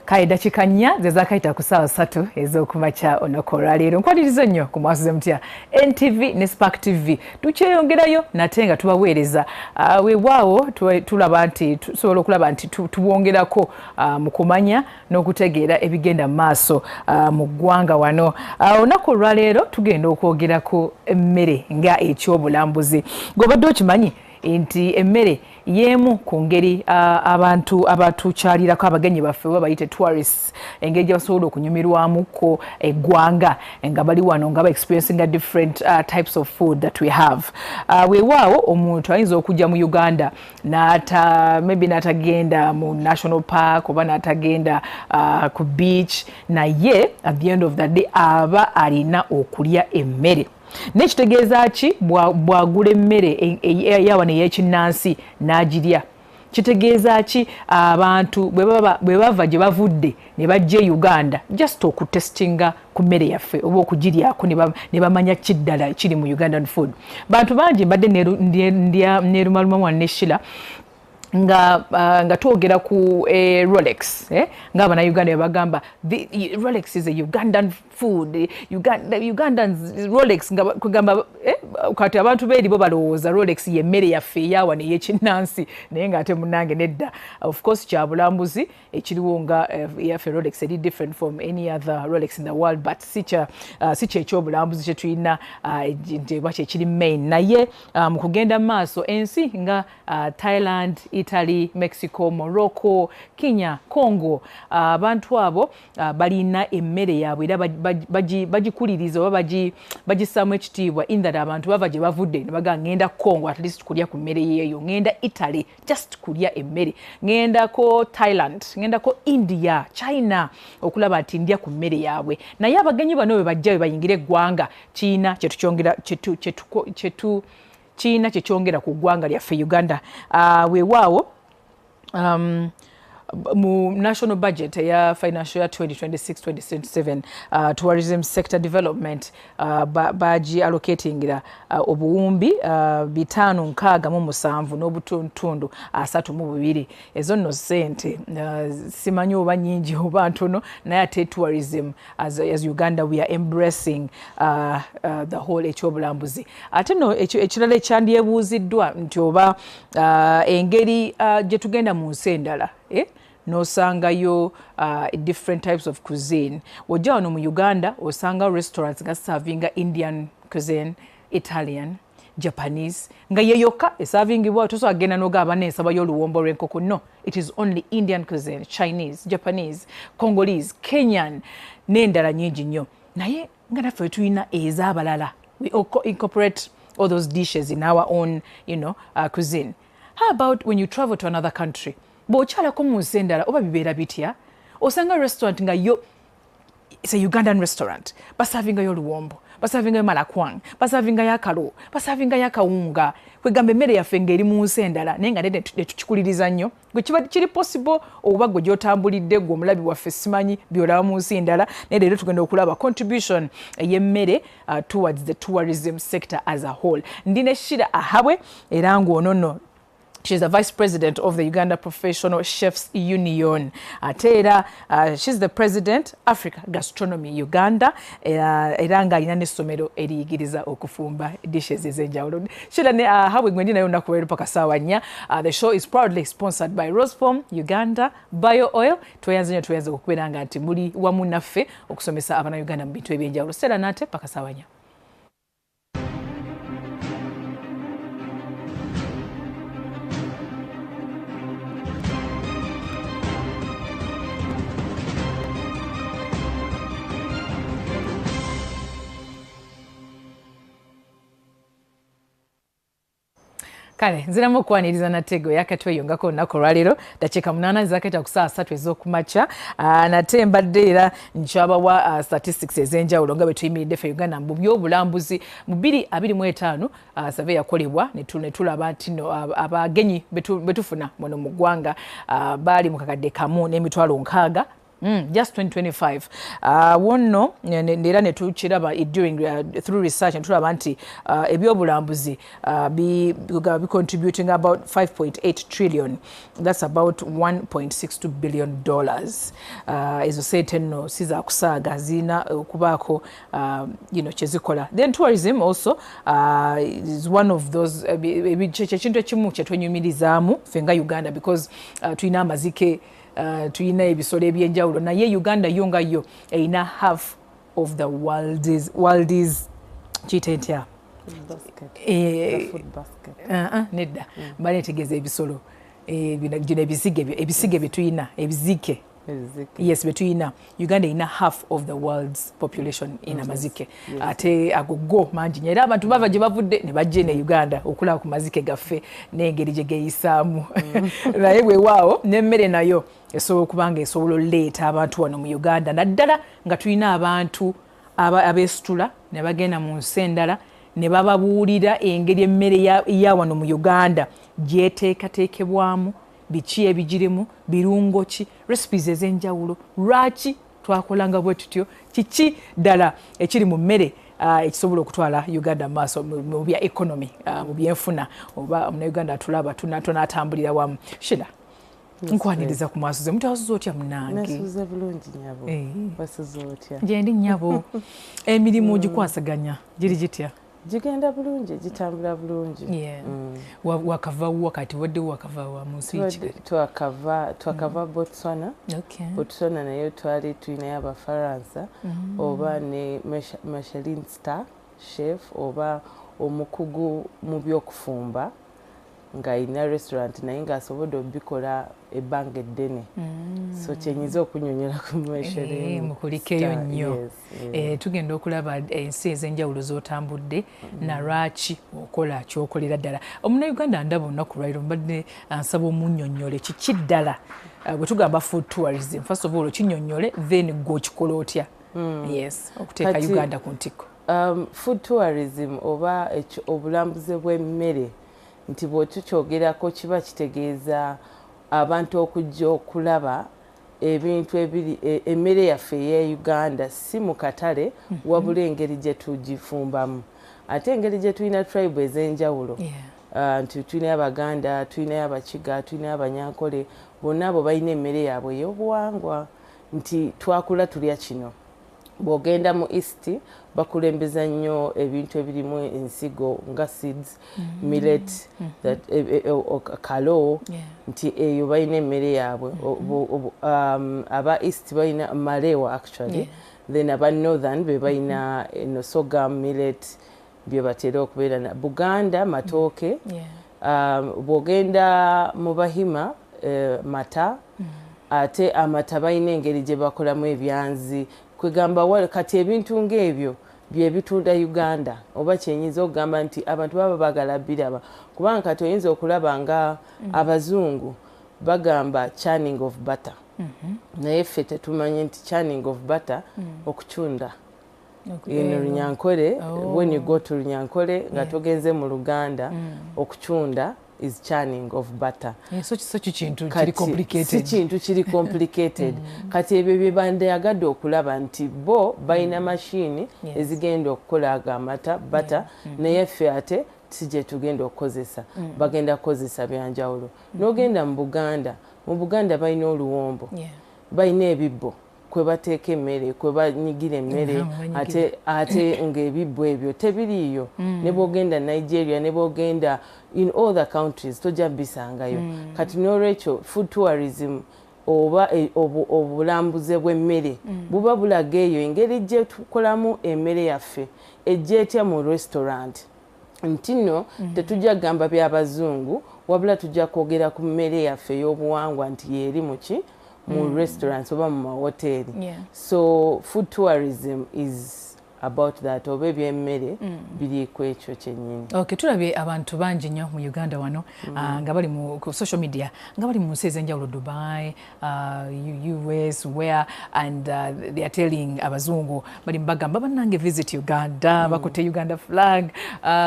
Kale dakika 4 ze zaakayita ku ssaawa 3 ez'okumakya olunaku olwaleero. Nkwaniriza nnyo ku mwasuze mutya NTV ne Spark TV. Tukyeyongerayo nate nga tubaweereza. Weewaawo tulaba nti tusobola okulaba nti tubongerako mu kumanya n'okutegeera ebigenda mu maaso mu ggwanga wano. Olunaku olwaleero tugenda okwogera ku emmere nga ekyobulambuzi. Gw'obadde okimanyi nti emmere y'emu ku ngeri abantu abatukyalirako abagenyi baffe oba bayite tourists, engeri gye basobola okunyumirwamuko eggwanga nga bali wano nga ba experiencing different types of food that we have. Weewaawo omuntu ayinza okujja mu Uganda n'ata maybe n'atagenda mu national park oba n'atagenda ku beach, naye at the end of the day aba alina okulya emmere. Nekitegeeza ki bw'agula emmere eyawano ey'ekinnansi n'agirya? Kitegeeza ki abantu bwe bava gye bavudde ne bajja e Uganda just okutestinga ku mmere yaffe oba okugiryako ne bamanya ki ddala kiri mu Ugandan food? Bantu bangi mbadde neerumaluma wano ne Sheila nga twogera ku Rolex, ng'abannayuganda bwe bagamba Rolex is a Ugandan food, Uganda, Ugandans Rolex, nga kugamba kati abantu beeri bo balowooza Rolex y'emmere yaffe eyawano ey'ekinnansi, naye ng'ate munnange nedda. Of course kyabulambuzi ekiriwo nga eyaffe Rolex eri different from any other Rolex in the world, but si kyekyobulambuzi kye tulina nti oba kyekiri main. Naye mu kugenda mu maaso ensi nga Thailand, Italy, Mexico, Morocco, Kenya, Congo, abantu abo balina emmere yaabwe era bagikuliriza oba bagissaamu ekitiibwa, in that abantu bava gye bavudde ne bagamba, "Ngenda Congo at least kulya ku mmere yeeyo, ngenda Italy just kulya emmere, ngendako Thailand, ngendako India, China okulaba nti ndya ku mmere yaabwe." Naye abagenyi bano bwe bajja bwe bayingira eggwanga, kiina kyetukyongera kyetu kiina kyekyongera ku ggwanga lyaffe Uganda. Weewaawo mu national budget eya financial year 2026-2027, tourism sector development bagi allocatingira obuwumbi 567 n'obutuntundu 32. Ezo nno ssente simanyi oba nnyingi oba ntono, naye ate tourism as Uganda we are embracing the whole ekyobulambuzi. Ate nno ekirala ekyandyebuuziddwa nti oba engeri gye tugenda mu nsi endala, n'osangayo different types of cuisine, wojja wano mu Uganda osanga restaurants nga servinga Indian cuisine, Italian, Japanese, nga ye yokka esavingibwa. Tosobola kugenda n'ogamba n'ensabayo oluwombo lw'enkoko. No, it is only Indian cuisine, Chinese, Japanese, Congolese, Kenyan n'endala nyingi nnyo. Naye nga naffe tulina ez'abalala, we incorporate all those dishes in our own cuisine. How about when you travel to another country, bw'okyalako mu nsi endala, oba bibeera bitya? Osanga restaurant nga yo it's a Ugandan restaurant, basavingayo oluwombo, basavingayo malakwang, basavingayo akalo, basavingayo akawunga, kwegamba emmere yaffe ng'eri mu nsi endala, naye nga netukikuliriza nnyo. Gwe kiba kiri possible oba gwe gy'otambulidde, gwe omulabi waffe, simanyi byolaba mu nsi endala, naye leero tugenda okulaba contribution ey'emmere towards the tourism sector as a whole. Ndi ne Sheila Ahabwe, era ng'ono nno she's the vice president of the Uganda Professional Chefs Union. Ate era she's the president Africa Gastronomy Uganda, era ng'alina n'essomero eriyigiriza okufumba dishes ez'enjawulo. Sheila ne Ahabwe gwe ndi naye olunaku lwaleero paka ssaawa 4. The show is proudly sponsored by Roseform Uganda Bio Oil. Tweyanze nnyo, tweyanze okubeera nga nti muli wamu naffe okusomesa Abannayuganda mu bintu ebyenjawulo. Stella nate paka ssaawa 4. Kale nziramu okwaniriza natego yakatweyongako olunaku olwaleero, dakiika 8 zaketa ku ssaawa 3 ez'okumakya. Nate mbadde era nkyabawa statistics ez'enjawulo nga bwe tuyimiridde ffe Uganda mu byobulambuzi mu 2025. Survey yakolebwa ne tulaba nti no abagenyi betufuna muno mu ggwanga baali mu 1,060,000. Just 2025 wonno era ne tukiraba during through research, netulaba nti ebyobulambuzi bi contributing about 5.8 trillion, that's about $1.62 billion. Ezo sente nno si za kusaaga, zirina okubaako kyezikola. Then tourism also is one of those, kyekintu ekimu kyetwenyumirizaamu ffe nga Uganda, because tulina amazike, tulina ebisolo ebyenjawulo, naye Uganda yo nga yo erina half of the world's kiyite ntya? Nedda, mba netegeeza ebisolo gino, ebisige byetulina, ebizike, yes, betulina. Uganda erina half of the world's population in amazike, ate ago go mangi nyo, era abantu bava gye bavudde ne bajja ne Uganda okulaba ku mazike gaffe n'engeri gye geeyisaamu. Naye bwewaawo n'emmere nayo esobola okuba nga esobola oleeta abantu wano mu Uganda, naddala nga tulina abantu abeesitula ne bagenda mu nsi endala ne bababuulira engeri emmere ya wano mu Uganda gyeteekateekebwamu, biki ebigirimu, birungo ki, recipes ez'enjawulo, lwaki twakolanga bwe tutyo, kiki ddala ekiri mu mmere ekisobola okutwala Uganda maaso mu bya economy, mu byenfuna, oba Munauganda atulaba tunatambulira wamu. Shira, nkwaniriza ku maaso ze mutawasuza otya munange? Nasuze bulungi nyabo. Wasuze otya? Gyendi nnyabo. Emirimu gikwasaganya giri gitya? Gigenda bulungi, gitambula bulungi. Wakava kati wadde wakava wa mu nsi ki? Twakava Botswana. Botswana nayo twali tulinayo Abafaransa oba ne Michelin star chef oba omukugu mu byokufumba ng'alina restaurant, naye ng'asobodde obikola ebbanga eddene. So kyenyinza okunyonyola ku Michelin. Mukulikeyo nnyo. Tugenda okulaba ensi ez'enjawulo z'otambudde na lwaki okola kyokolera ddala. Omunauganda ndaba olunaku lwaliro mbadde nsaba omunnyonnyole kiki ddala bwe tugamba food tourism. First of all okinnyonnyole, then gwe okikola otya, yes, okuteeka Uganda ku ntikko. Food tourism oba obulambuze bw'emmere, nti bw'otukyogerako kiba kitegeeza abantu okujja okulaba ebintu ebiri emmere yaffe eya Uganda, si mu katale, wabula engeri gye tugifumbamu, ate engeri gye tulina tribe ez'enjawulo, nti tulinayo Abaganda, tulinayo Abakiga, tulinayo Abanyankole, bonna abo balina emmere yaabwe ey'obuwangwa nti twakula tulya kino. Bw'ogenda mu East bakulembeza nnyo ebintu ebirimu ensigo nga seeds, millet, that, kalo, nti eyo balina emmere yaabwe. Aba East balina malewa actually, then aba Northern be balina eno sorghum, millet, bye batera okubeera na Buganda matooke. Bw'ogenda mu Bahima, mata, ate amata balina engeri gye bakolamu ebyanzi. Kwegamba kati ebintu ng'ebyo byebitunda Uganda, oba kyenyinza okugamba nti abantu baba bagala biraba, kubanga kati oyinza okulaba nga abazungu bagamba churning of butter, naye ffe tetumanyi nti churning of butter okucunda eno Runyankole. When you go to Runyankole nga togenze mu Luganda, okucunda is churning of butter. So kintu kiri complicated. Si kintu kiri complicated. Kati ebyo bye bandeyagadde okulaba nti bo balina mashini ezigenda okukola ago amata, butter, naye ffe ate si gye tugenda okukozesa, bagenda kukozesa byanjawulo. N'ogenda mu Buganda, mu Buganda balina oluwombo, balina ebibbo kwe bateeka emmere, kwe banyigira emmere, ate ng'ebibbo ebyo tebiriiyo. Ne bwogenda Nigeria, ne bwogenda in all the countries, tojja bisangayo. Kati n'olwekyo food tourism oba obulambuze bw'emmere buba bulaga eyo engeri gye tukolamu emmere yaffe, ejja etya mu restaurant, nti nno tetujja kugamba byabazungu, wabula tujja kwogera ku mmere yaffe ey'obuwangwa nti yeeri muki mu restaurants oba mu mawoteeri. So food tourism is about that, oba ebyemmere biri ku ekyo kyennyini. Okay, tulabye abantu bangi nnyo mu Uganda wano nga bali mu social media, nga bali mu nsi ez'enjawulo, Dubai, US, where, and they are telling abazungu, bali mbagamba bannange visit Uganda, bakutte Uganda flag,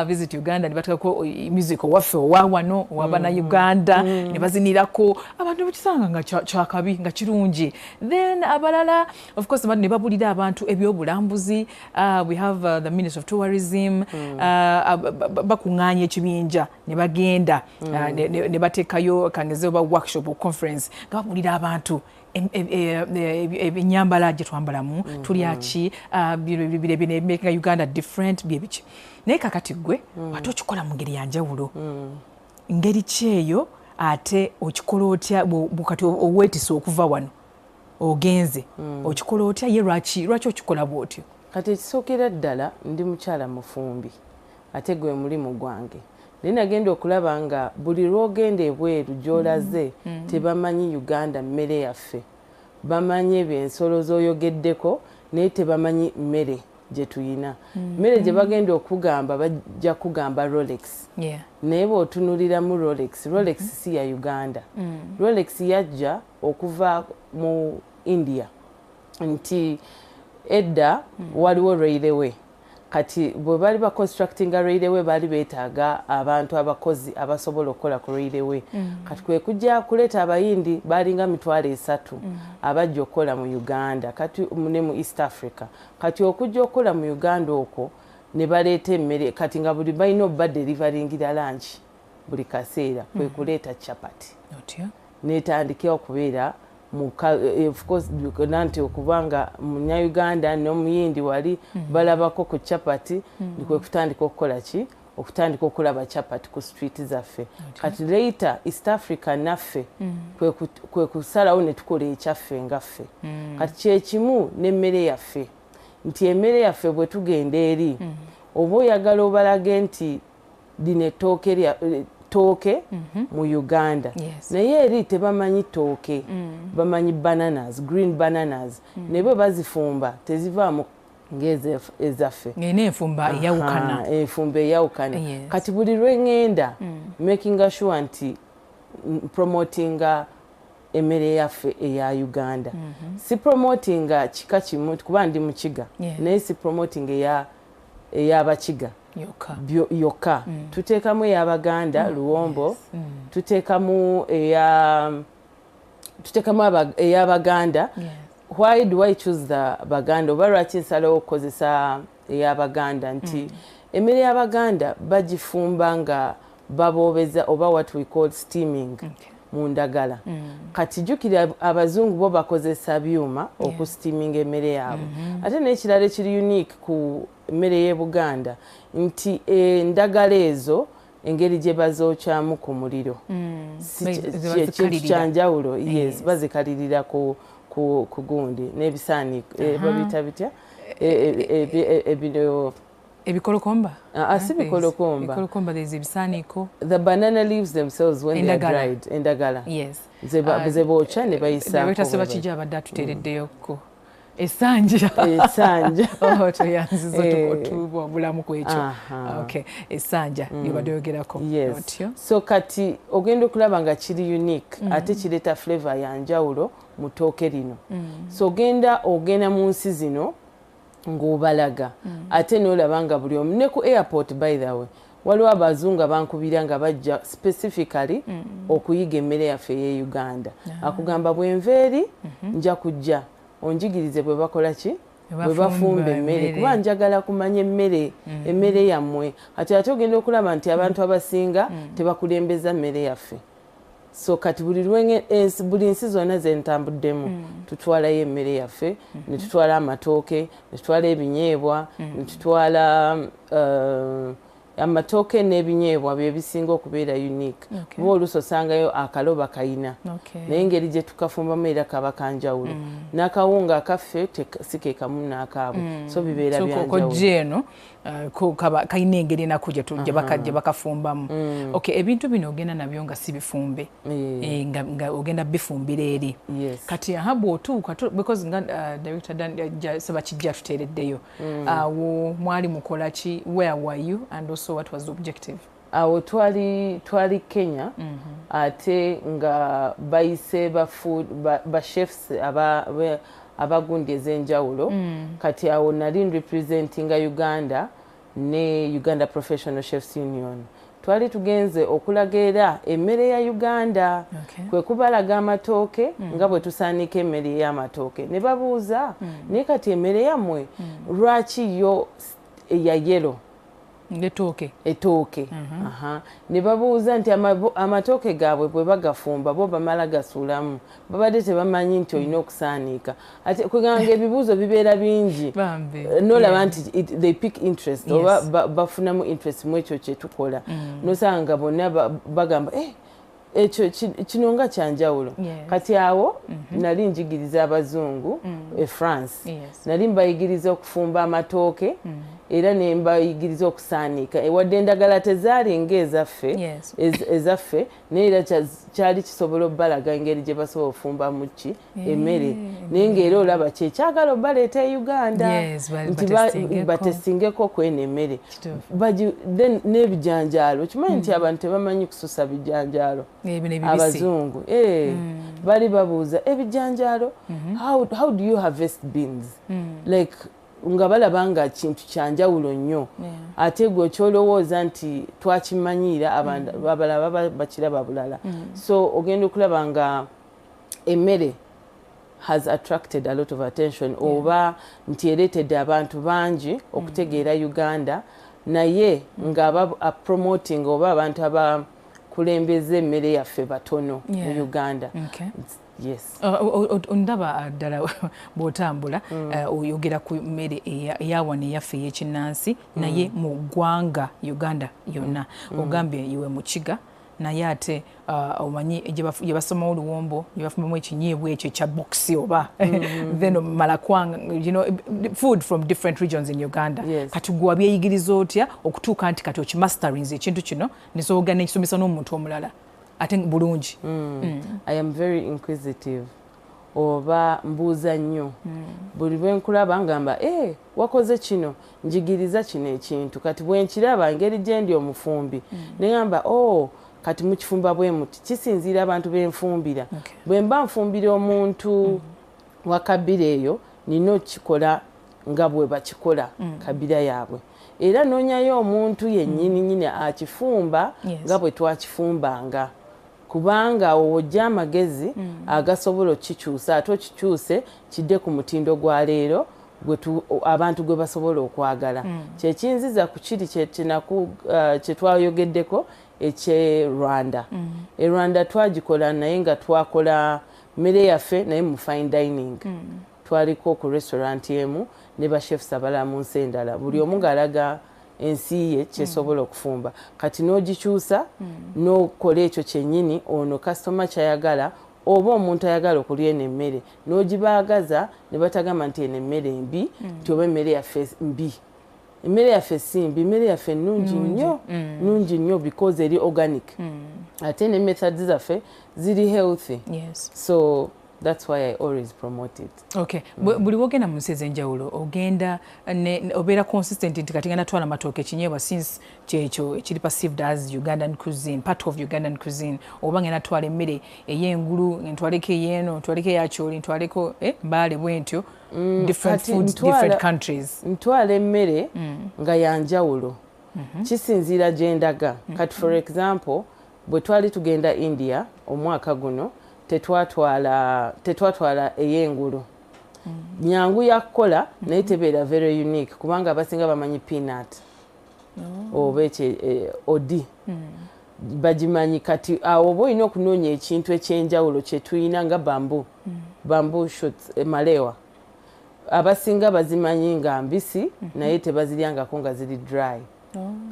visit Uganda, ne bateekako music owaffe owa wano owabana Uganda, ne bazinirako abantu, bakisanga nga kyakabi, nga kirungi. Then abalala, of course, ne babulira abantu ebyobulambuzi. We have the Minister of Tourism, bakuŋŋaanya ekibinja ne bagenda ne bateekayo kangeze oba workshop or conference nga babulira abantu enyambala gye twambalamu, tulya ki, bino making Uganda different, byebiki. Naye kakati gwe ate okikola mu ngeri yanjawulo. Ngeri ki eyo? Ate okikola otya kati oweetisa okuva wano ogenze okikola otya? Ye lwaki okikola bw'otyo? Kati ekisookera ddala, ndi mukyala mufumbi, ate gwe mulimu gwange. Naye nagenda okulaba nga buli lwogenda ebweru gy'olaze tebamanyi Uganda mmere yaffe. Bamanyi ebyo ensolo z'oyogeddeko, naye tebamanyi mmere gye tuyina. Mmere gye bagenda okugamba, bajja kugamba Rolex. Naye bw'otunuliramu Rolex, Rolex si ya Uganda. Rolex yajja okuva mu India, nti edda waliwo railway. Kati bwe baali baconstructinga railway, baali beetaaga abantu abakozi abasobola okukola ku railway. Kati kwe kujja kuleeta Abayindi, baalinga 300,000 abajja okukola mu Uganda kati ne mu East Africa. Kati okujja okukola mu Uganda okwo, ne baleeta emmere. Kati nga buli balina obadeliveringira lunch buli kaseera, kwe kuleeta chapati netandika okubeera, of course, nanti okubanga Munnayuganda n'Omuyindi wali balabako ku chapati, kwe kutandika okukola ki, okutandika okulaba chapati ku street zaffe. Kati later East Africa naffe kwe kusalawo ne tukola ekyaffe ngaffe. Kati kyekimu n'emmere yaffe, nti emmere yaffe bwe tugenda eri, oba oyagala obalage nti lino ettooke, tooke mu Uganda. Naye eri tebamanyi tooke, bamanyi bananas, green bananas. Naye bwe bazifumba tezivaamu ng'ezaffe. Ng'erina enfumba eyawukana. Enfumba eyawukana. Kati buli lwe ŋŋenda, makinga sure nti promotinga emmere yaffe eya Uganda. Si promotinga kika kimu, kuba ndi Mukiga, naye si promoting ey'Abakiga yokka. Tuteekamu ey'Abaganda, luwombo, tuteekamu eya tuteekamu ey'Abaganda. Why do I choose the Baganda, oba lwaki nsalawo okukozesa ey'Abaganda? Nti emmere y'Abaganda bagifumba nga baboobeza, oba what we call steaming, mu ndagala. Kati jjukira, abazungu bo bakozesa byuma okusteaminga emmere yaabwe. Ate n'ekirala ekiri unique ku emmere y'e Buganda, nti endagala ezo engeri gye bazookyamu ku muliro kintu kyanjawulo. Yes, bazikalirira ku gundi n'ebisaaniiko, babiyita bitya, ebino? Ebikolokomba. Si bikolokomba. Ebikolokomba, there's ebisaaniiko. The banana leaves themselves, when they are dried, endagala ze bookya ne bayisaako. Sebakijja abadde atuteereddeyoko essanja. Essanja. Oh, toyanziza otubulamu ku ekyo. Okay, essanja lyobadde oyogerako. Yes. So kati ogenda okulaba nga kiri unique, ate kireeta flavor yanjawulo mu ttooke lino. So ogenda mu nsi zino ng'obalaga, ate n'olaba nga buli omu, ne ku airport, by the way, waliwo abazungu abankubira nga bajja specifically okuyiga emmere yaffe ey'e Uganda. Akugamba, "Bwenva eri nja kujja onjigirize bwe bakola ki, bwe bafumba emmere, kuba njagala kumanya emmere yammwe." Kati ate ogenda okulaba nti abantu abasinga tebakulembeza mmere yaffe. So kati buli nsi zonna zentambuddemu, tutwalayo emmere yaffe, ne tutwala amatooke, ne tutwala ebinyeebwa, ne tutwala Amatooke n'ebinyeebwa bye bisinga okubeera unique. Kuba oluusi osangayo akaloba kayina, naye engeri gye tukafumbamu era kaba kanjawulo. N'akawunga akaffe si ke kamu n'akaabwe, so bibeera byanjawulo. Eno kalina engeri nako gye bakafumbamu. Okay, ebintu bino ogenda nabyo nga si bifumbe, nga ogenda bifumbira eri. Kati aha bw'otuuka, because nga Director Dan Sebakijja tuteereddeyo, awo mwali mukola ki? Where were you and also what was the objective? Awo twali Kenya, ate nga bayise ba chefs abagundi ez'enjawulo. Kati awo nali representinga Uganda ne Uganda Professional Chefs Union. Twali tugenze okulaga era emmere ya Uganda, kwe kubalaga amatooke nga bwe tusaanika emmere y'amatooke, ne babuuza, naye kati emmere yammwe lwaki yo eya yellow? Etooke. Etooke. Ne babuuza nti amatooke gaabwe bwe bagafumba bo bamala gasuulamu, babadde tebamanyi nti olina okusaaniika. Ate kwegamba ebibuuzo bibeera bingi, nolaba nti they pick interest oba bafunamu interest mu ekyo kye tukola. Nosanga bonna bagamba, eh, ekyo kino nga kyanjawulo. Kati awo nali njigiriza abazungu e France. Nali mbayigiriza okufumba amatooke, era ne mbayigiriza okusaaniika. Wadde endagala tezaali ng'ezaffe ezaffe, naye era kyali kisobola obbalaga engeri gye basobola ofumbamu ki emmere. Naye ng'era olaba kyekyagala obbaleeta e Uganda nti batestingeko kweno emmere. Then n'ebijanjaalo, kimanyi nti abantu tebamanyi kususa bijanjaalo. Abazungu bali babuuza ebijanjaalo, how do you harvest beans? Like nga balaba nga kintu kyanjawulo nnyo, ate gwe okyolowooza nti twakimanyiira, abalala bakiraba bulala. So ogenda okulaba nga emmere has attracted a lot of attention, oba nti ereetedde abantu bangi okutegeera Uganda, naye nga aba promoting oba abantu abakulembeza emmere yaffe batono mu Uganda. Yes. Ndaba ddala bw'otambula oyogera ku mmere eyawano eyaffe ey'ekinnansi, naye mu ggwanga Uganda yonna. Ogambye iwe Mukiga, naye ate omanyi gye basomawo oluwombo, gye bafumbamu ekinyeebwa ekyo ekya boxi oba then malakwang, food from different regions in Uganda. Kati gwe wabyeyigiriza otya okutuuka nti kati okimasterinze ekintu kino, nesobola nekisomesa n'omuntu omulala ate bulungi? I am very inquisitive, oba mbuuza nnyo. Buli bwe nkulaba ngamba, e wakoze kino, njigiriza kino ekintu. Kati bwe nkiraba engeri gye ndi omufumbi, neŋamba, oh, kati mukifumba bwe muti. Kisinziira abantu benfumbira. Bwe mba nfumbira omuntu wa kabira eyo, nina okukikola nga bwe bakikola kabira yaabwe, era noonyayo omuntu yennyini nyini akifumba nga bwe twakifumbanga, kubanga awo wojja amagezi agasobola okukikyusa, ate okikyuse kidde ku mutindo gwa leero abantu gwe basobola okwagala. Kyekinziza ku kiri kye twayogeddeko ekye Rwanda. E Rwanda twagikola, naye nga twakola mmere yaffe naye mu fine dining. Twaliko ku restaurant emu ne bachefs abalala mu nsi endala, buli omu ng'alaga ensi ye kyesobola okufumba. Kati n'ogikyusa n'okola ekyo kyennyini ono kasitoma kyayagala, oba omuntu ayagala okulya eno emmere, n'ogibaagaza ne batagamba nti eno emmere mbi, nti oba emmere yaffe mbi. Emmere yaffe si mbi, emmere yaffe nnungi nnyo, nnungi nnyo, because eri organic, ate ne methods zaffe ziri healthy. So that's why I always promote it. Okay. Buli wogenda mu nsi ez'enjawulo, ogenda obeera consistent nti kati ngenda twala matooke, ekinyeebwa, since kyekyo ekiri perceived as Ugandan cuisine, part of Ugandan cuisine, oba ngenda twala emmere ey'engulu, ntwaleko ey'eno, ntwaleko eyakyoli, ntwaleko mbaale bwe ntyo, different foods, different countries? Ntwala emmere nga yanjawulo, kisinziira gye ndaga. Kati for example, bwe twali tugenda India omwaka guno, tetwatwala ey'engulu. Nyangu yakukola, naye tebeera very unique, kubanga abasinga bamanyi peanut oba ekyo odi bagimanyi. Kati awo oba olina okunoonya ekintu ekyenjawulo kyetulina nga bamboo shoots, malewa. Abasinga bazimanyi nga mbisi, naye tebaziryangako nga ziri dry.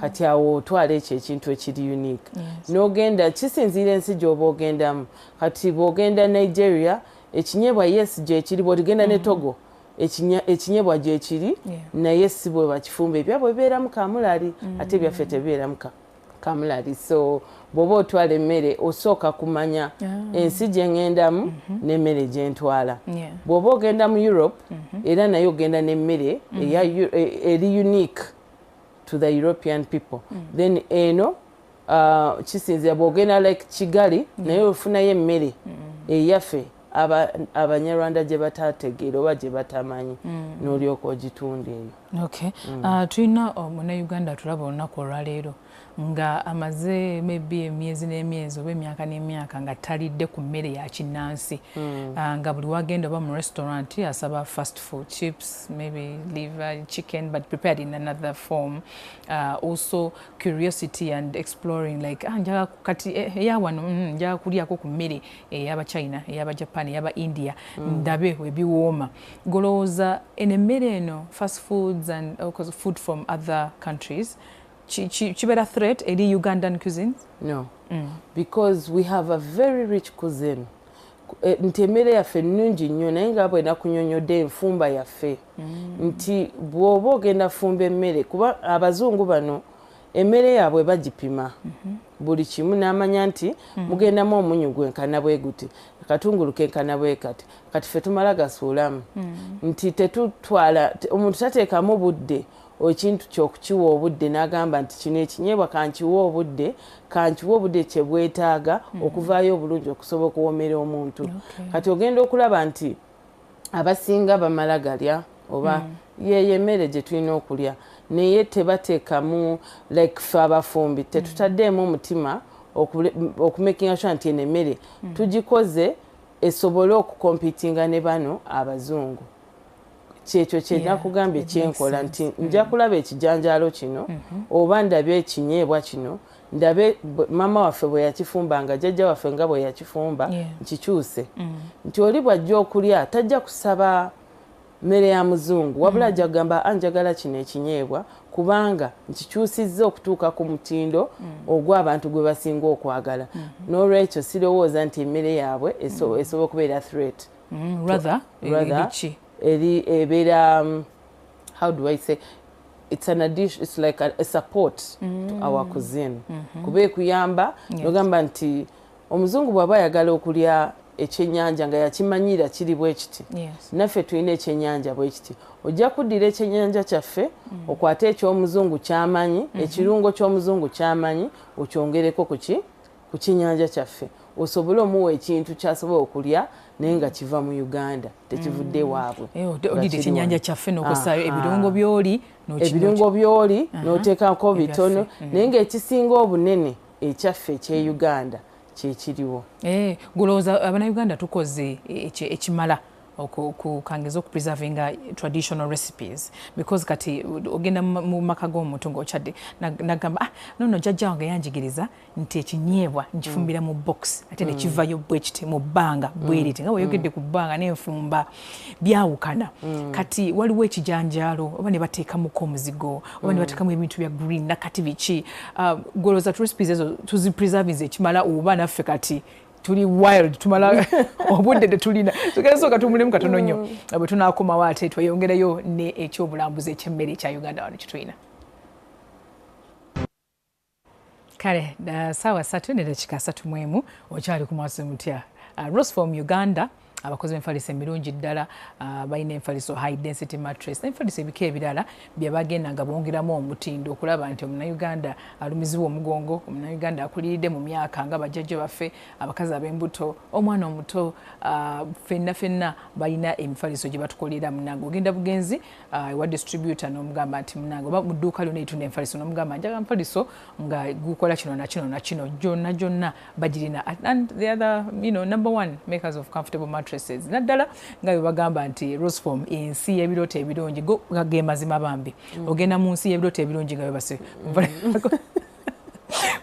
Kati awo otwala ekyo ekintu ekiri unique. N'ogenda kisinziira ensi gy'oba ogendamu. Kati bw'ogenda Nigeria, ekinyeebwa yes gyekiri, bw'ogenda ne Togo ekinyeebwa gyekiri, naye si bwe bakifumba. Ebyabwe bibeeramu kamulali, ate ebyaffe tebibeeramu kamulali. So bw'oba otwala emmere osooka kumanya ensi gye ŋŋendamu n'emmere gye ntwala. Bw'oba ogenda mu Europe, era naye ogenda n'emmere eri unique to the European people. Then eno kisinziira bw'ogenda like Kigali, naye ofunayo emmere eyaffe Abanyarwanda gye batategeera oba gye batamanyi, n'olyoka ogitunda eyo. Okay. Tulina Munnayuganda tulaba olunaku olwaleero nga amaze maybe emyezi n'emyezi oba emyaka n'emyaka nga talidde ku mmere ya kinnansi, nga buli wagenda oba mu restaurant asaba fast food, chips, maybe liver, chicken, but prepared in another form. Also curiosity and exploring like njagala kati eya wano, njagala kulyako ku mmere ey'Abachina, ey'Abajapan, ey'aba India, ndabe ebiwooma. Golowooza eno emmere eno, fast foods and food from other countries, kibeera threat eri Ugandan cuisines? No, because we have a very rich cuisine. Nti emmere yaffe nnungi nnyo, naye nga bwe nakunyonyodde enfumba yaffe, nti bw'oba ogenda fumba emmere, kuba abazungu bano emmere yaabwe bagipima buli kimu, n'amanya nti mugendamu omunyu gwenkana bwe guti, akatungulu kenkana bwe kati. Kati ffe tumala gasuulamu, nti tetutwala, omuntu tateekamu budde ekintu kyokukiwa obudde n'agamba nti kino ekinyeebwa kankiwe obudde kye bwetaaga okuvaayo obulungi okusobola okuwoomera omuntu. Kati ogenda okulaba nti abasinga bamala galya oba yeyo emmere gye tulina okulya, naye tebateekamu, like ffe abafumbi tetutaddeemu omutima okumakinga sure nti eno emmere tugikoze esobole okucompetinga ne bano abazungu. Kyekyo kyenakugambye kyenkola, nti nja kulaba ekijanjaalo kino oba ndabe ekinyeebwa kino, ndabe maama waffe bwe yakifumbanga, jjajja waffe nga bwe yakifumba, nkikyuse, nti oli bw'ajja okulya tajja kusaba mmere ya muzungu, wabula ajja kugamba, "Njagala kino ekinyeebwa kubanga nkikyusizza okutuuka ku mutindo ogw'abantu gwe basinga okwagala." N'olwekyo sirowooza nti emmere yaabwe esobola okubeera threat. Rather, Rather, eri eri ebeera, how do I say, it's an addition, it's like a support to our cuisine, kuba ekuyamba nogamba nti omuzungu bw'aba ayagala okulya ekyennyanja nga yakimanyira kiri bwe kiti, naffe tulina ekyennyanja bwe kiti, ojja kuddira ekyennyanja kyaffe okwate ekyomuzungu kyamanyi, ekirungo ky'omuzungu kyamanyi, okyongereko kuki ku kyennyanja kyaffe, osobole omuwa ekintu kyasobola okulya naye nga kiva mu Uganda, tekivudde waabwe. Eh, nga odidde kiri ekyennyanja wano. kyaffe n'okosaayo ebirungo by'oli Ebirungo by'oli n'oteekako Ebyaffe. bitono, naye ng'ekisinga obunene ekyaffe eky'e Uganda kyekiriwo. Eh, gulowooza Abannayuganda tukoze ekimala kangeza okupreservinga traditional recipes? Because kati ogenda mu maka g'omuntu ng'okyadde, nagamba, "Ah, nono jjajja wange yanjigiriza nti ekinyeebwa nkifumbira mu box, ate ne kivayo bwe kiti mu bbanga bweriti," nga weyogedde ku bbanga n'enfumba byawukana. Kati waliwo ekijanjaalo oba ne bateekamuko omuzigo oba ne bateekamu ebintu bya green nakati biki. Ah, golowooza recipes ezo tuzipreservinze ekimala oba naffe kati tuli wild, tumala obudde tetulina? Tugenda sooka tumulemu katono nnyo, bwe tunaakomawo ate tweyongereyo ne ekyobulambuzi ekyemmere ekya Uganda wano kitulina. Kale 3:31, okyali ku Mwasuze Mutya. Rosform Uganda, abakozi b'enfaliso emirungi ddala, balina enfaliso high density mattress n'enfaliso ebika ebirala bye bagenda nga bongeramu omutindo okulaba nti Omunnayuganda alumizibwa omugongo, Omunnayuganda akuliridde mu myaka nga bajjajja baffe, abakazi ab'embuto, omwana omuto, ffenna ffenna balina emifaliso gye batukolera. Munange, ogenda bugenzi ewa distributor n'omugamba nti munange, oba mu dduuka lyonna eritunda enfaliso n'omugamba, "Njagala nfaliso nga gukola kino na kino na kino," gyonna gyonna bagirina. And the other, number one makers of comfortable mattresses, naddala nga bwe bagamba nti Rosform ensi y'ebirooto ebirungi, go nga ge mazima bambi. Ogenda mu nsi y'ebirooto ebirungi nga webase.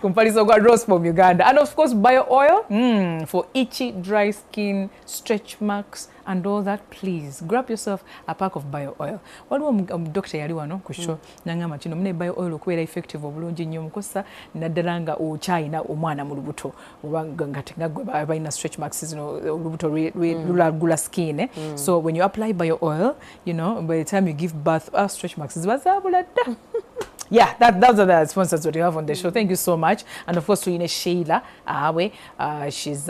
Ku mufaliso gwa Rose from Uganda. And of course Bio Oil for itchy, dry skin, stretch marks and all that. Please grab yourself a pack of Bio Oil. Waliwo omudokita yali wano ku show nangamba kino mune Bio Oil okubeera effective obulungi nnyo mukosa naddala nga okyayina omwana mu lubuto oba nga nga gwe balina stretch marks zino, olubuto lulagula skin, eh? So when you apply Bio Oil, by the time you give birth, stretch marks ziba zaabula dda. Yeah, those are the sponsors that we have on the show. Thank you so much. And of course, tulina Sheila Awe. She's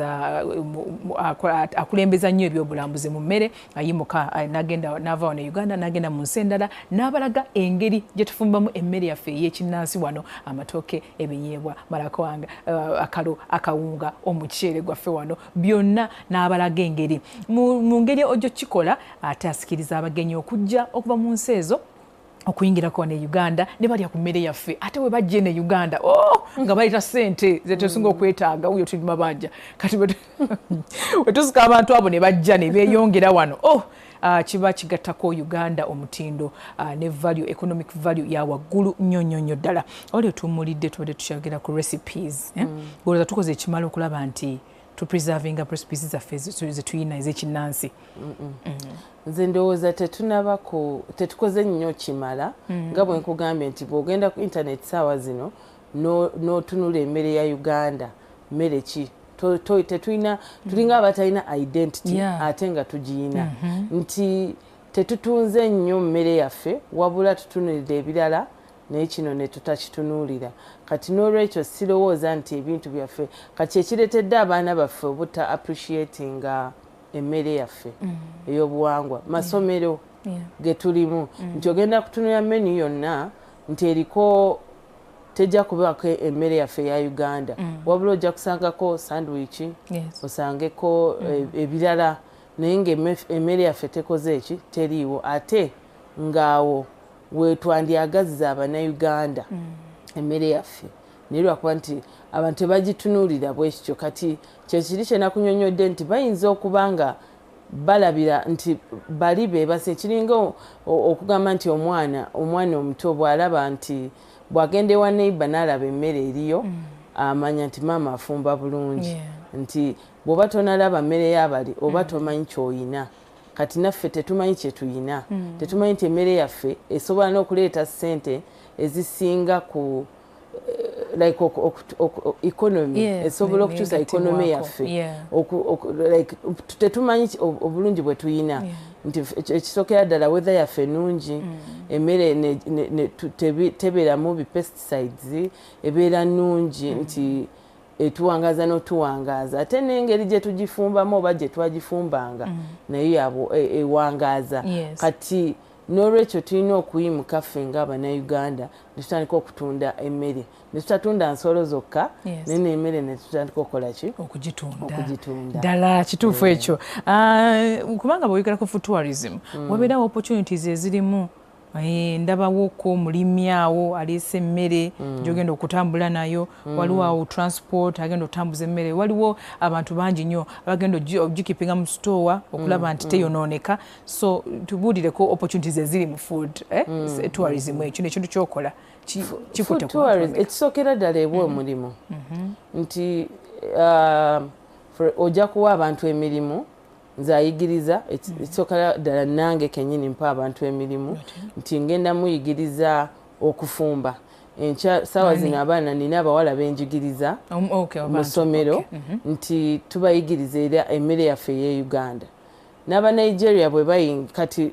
akulembeza nnyo ebyobulambuzi mu mmere, ayimuka n'agenda n'ava wano e Uganda n'agenda mu nsi endala n'abalaga engeri gye tufumbamu emmere yaffe ey'ekinnansi wano, amatooke, ebinyeebwa, malakawanga, akalo, akawunga, omuceere gwaffe wano byonna n'abalaga engeri mu ngeri ojjo kikola ate asikiriza abagenyi okujja okuva mu nsi ezo okuyingirako wano e Uganda ne balya ku mmere yaffe. Ate bwe bajja eno e Uganda, oh, nga baleeta ssente zetusinga okwetaaga. Wuyo tuli mabanja kati bwe tusika abantu abo ne bajja ne beeyongera wano, oh, kiba kigattako Uganda omutindo ne value, economic value ya waggulu nnyo nnyo nnyo ddala. Wali otuwummulidde tubadde tukyogera ku recipes, eh? Olowooza tukoze ekimala okulaba nti tupreservinga recipes zaffe zetuyina ez'ekinnansi? Nze ndowooza tetunaba ku tetukoze nnyo kimala. Nga bwe nkugambye nti bw'ogenda ku internet saawa zino n'otunula emmere ya Uganda, mmere ki? Tetulina, tulinga abatalina identity ate nga tugiyina. Nti tetutunze nnyo mmere yaffe, wabula tutunulidde ebirala naye kino ne tutakitunuulira. Kati n'olwekyo sirowooza nti ebintu byaffe kati ekireetedde abaana baffe obuta appreciatinga emmere yaffe ey'obuwangwa masomero ge tulimu, nti ogenda kutunula menu yonna nti eriko tejja kubaako emmere yaffe eya Uganda, wabula ojja kusangako sandwich, osangeko ebirala, naye nga emmere yaffe tekoze eki, teriiwo. Ate ng'awo wetwandyagaziza Abannayuganda emmere yaffe, naye lwakuba nti abantu tebagitunuulira bwekityo. Kati kyekiri kyenakunyonyodde nti bayinza okuba nga balabira nti bali bebase. Kiringa okugamba nti omwana omuto bw'alaba nti bw'agenda ewa neighbor n'alaba emmere eriyo, amanya nti maama afumba bulungi. Nti bw'oba tonalaba mmere y'abali oba tomanyi ky'oyina. Kati naffe tetumanyi kye tuyina, tetumanyi nti emmere yaffe esobola n'okuleeta ssente ezisinga ku like economy, esobola okukyusa economy yaffe. Like tetumanyi obulungi bwe tuyina, nti ekisookera ddala weather yaffe ennungi, emmere tebeeramu bi pesticides, ebeera nnungi, nti etuwangaaza n'otuwangaaza, ate n'engeri gye tugifumbamu oba gye twagifumbanga nayo yabo ewangaaza. Kati n'olwekyo tulina okuyimuka ffe ng'Abannayuganda ne tutandika okutunda emmere, ne tutatunda nsolo zokka, naye n'emmere ne tutandika okukola ki? Okugitunda. Okugitunda. Ddala kituufu ekyo. Ah, kubanga bw'oyogera ku food tourism, wabeerawo opportunities ezirimu. Ndabawoko omulimi awo aleese emmere gyogenda okutambula nayo, waliwo awo transport agenda okutambuza emmere, waliwo abantu bangi nnyo abagenda ogikeepinga mu store okulaba nti teyonooneka. So tubuulireko opportunities eziri mu food tourism. Ekyo nekintu kyokola kikutte Food ku bantu tourism bameka? Ekisookera ddala ewa omulimu, nti ojja kuwa abantu emirimu. Nze ayigiriza, ekisookera ddala nange kenyini mpa abantu emirimu, nti ngenda muyigiriza okufumba enkya saawa Ani? zino abaana nina abawala benjigiriza Okay, mu abantu, ssomero, nti tubayigiriza era emmere yaffe ey'e Uganda n'Abanigeria bwe bayingi. Kati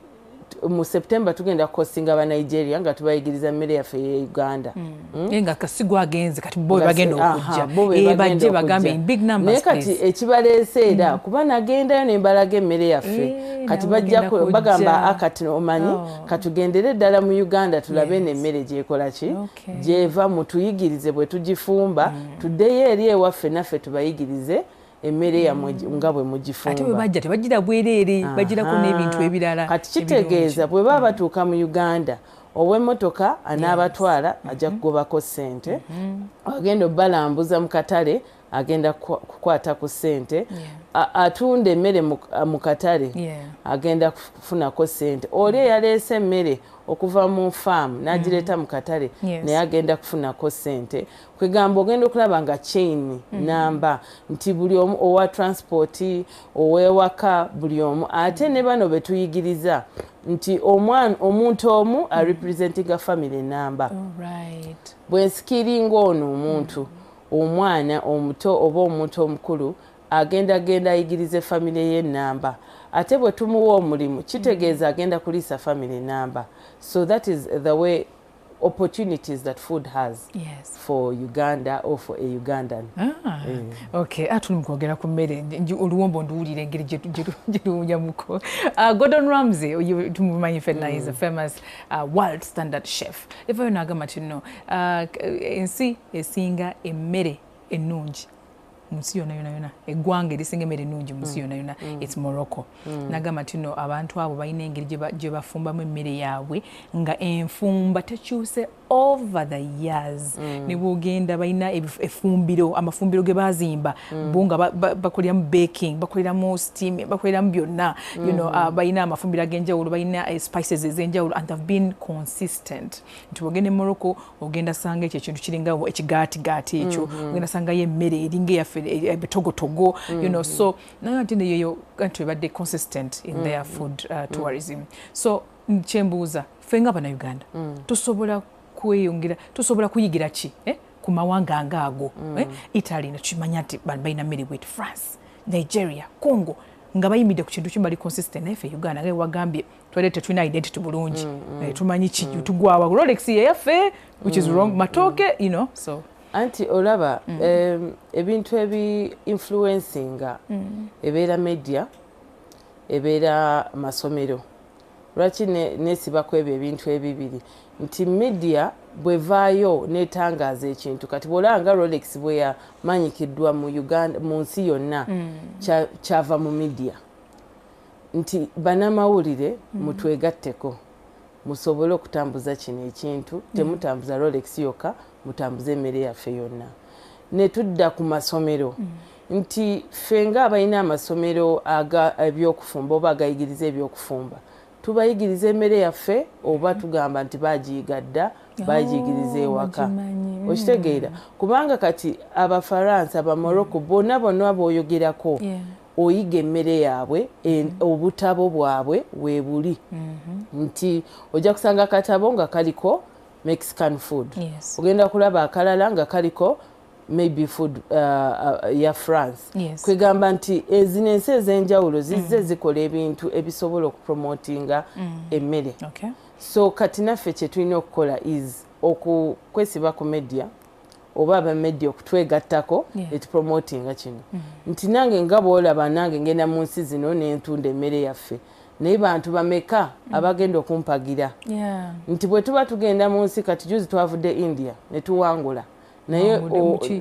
mu September tugenda kuhostinga Abanigeria nga tubayigiriza emmere yaffe ey'e Uganda. Naye nga kasi gwagenze kati bo Nga bagenda aha, okujja. bo be bagenda Bajje bagambe okujja. in big numbers, Naye kati please. ekibaleese era kuba nagendayo ne mbalaga emmere yaffe, kati nabo bajja bagenda kujja. bagamba akati omanyi, katugendere ddala mu Uganda tulabe emmere gyekola ki, gyeva, mutuyigirize bwe tugifumba, tuddeyo eri ewaffe naffe tubayigirize emmere yammwe nga bwe Ate bwe mugifumba. bajja tebagira bwereere, bagirako n'ebintu ebirala Kati kitegeeza bwe baba batuuka mu Uganda, ow'emmotoka anaabatwala ajja kugobako ssente, agenda obalambuza mu katale agenda kukwata ku ssente, atunda emmere mu katale agenda kufunako ssente, oli eyaleese emmere okuva mu faamu n'agireeta mu katale naye agenda kufunako ssente. Kwegamba ogenda okulaba nga chain namba nti buli omu owa transport, ow'ewaka, buli omu. Ate ne bano be tuyigiriza nti omwana omuntu omu arepresentinga family namba. Bwe nskillinga ono omuntu, omwana omuto oba omuntu omukulu, agenda genda ayigirize family ye namba. Ate bwe tumuwa omulimu kitegeeza agenda kuliisa family namba. So that is the way opportunities that food has for Uganda or for a Ugandan. Okay, tuli mu kwogera ku mmere, oluwombo nduwulira engeri gye luwunyamuko. Gordon Ramsay, oyo tumumanyi ffenna, is a famous world standard chef. Evayo n'agamba nti nno ensi esinga emmere ennungi mu nsi yonna yonna yonna, eggwanga erisinga emmere ennungi mu nsi yonna yonna, it's Morocco. N'agamba nti nno abantu abo balina engeri gye bafumbamu emmere yaabwe nga enfumba tekyuse over the years. Ne bwogenda balina effumbiro, amafumbiro ge bazimba bo nga bakoleramu baking, bakoleramu steam, bakoleramu byonna. Balina amafumbiro ag'enjawulo, balina spices ez'enjawulo, and they've been consistent. Nti bwogenda e Morocco ogenda sanga ekyo ekintu kiringa ekigaatigaati ekyo, ogenda sangayo emmere eringa eyaffe, ebitogotogo, so naye nti neyeyo nti ebadde consistent in their food tourism. So kyembuuza, ffe nga Bannayuganda tusobola kweyongera, tusobola kuyigira ki ku mawanga ngaago? Italy nekimanya nti balina mmere bweti, France, Nigeria, Congo, nga bayimiridde ku kintu kimu, bali consistent. Naye ffe Uganda, nga wagambye, twali tetulina identity bulungi. Tumanyi ki tugwawa Rolex yeyaffe, which is wrong, matooke, so Anti olaba ebintu ebi influencinga ebeera media, ebeera masomero. Lwaki nesibako ebyo ebintu ebibiri? Nti media bwevaayo netangaaza ekintu, kati bwolaba nga Rolex bwe yamanyikiddwa mu Uganda, mu nsi yonna, kyava mu media. Nti bannamawulire mutwegatteko musobole okutambuza kino ekintu. Temutambuza Rolex yokka, mutambuze emmere yaffe yonna. Ne tudda ku masomero, nti ffe nga abalina amasomero aga ebyokufumba oba agayigiriza ebyokufumba, tubayigiriza emmere yaffe oba tugamba nti bagiyiga dda, bagiyigiriza ewaka? Bagimanyi. Okitegeera? Kubanga kati Abafaransa, Abamorocco, bonna bonna booyogerako, oyiga emmere yaabwe, obutabo bwabwe weebuli, nti ojja kusanga akatabo nga kaliko Mexican food, ogenda kulaba akalala nga kaliko maybe food ya France. Kwegamba nti ezino ensi ez'enjawulo zizze zikola ebintu ebisobola okupromotinga emmere. So kati naffe kye tulina okukola is okwesiba ku media oba abamedia okutwegattako etupromotinga kino. Nti nange nga bwolaba, nange ngenda mu nsi zino nentunda emmere yaffe, naye bantu bameka abagenda okumpagira? Nti bwe tuba tugenda mu nsi, kati juzi twavudde India ne tuwangula, naye Mwangudde muki?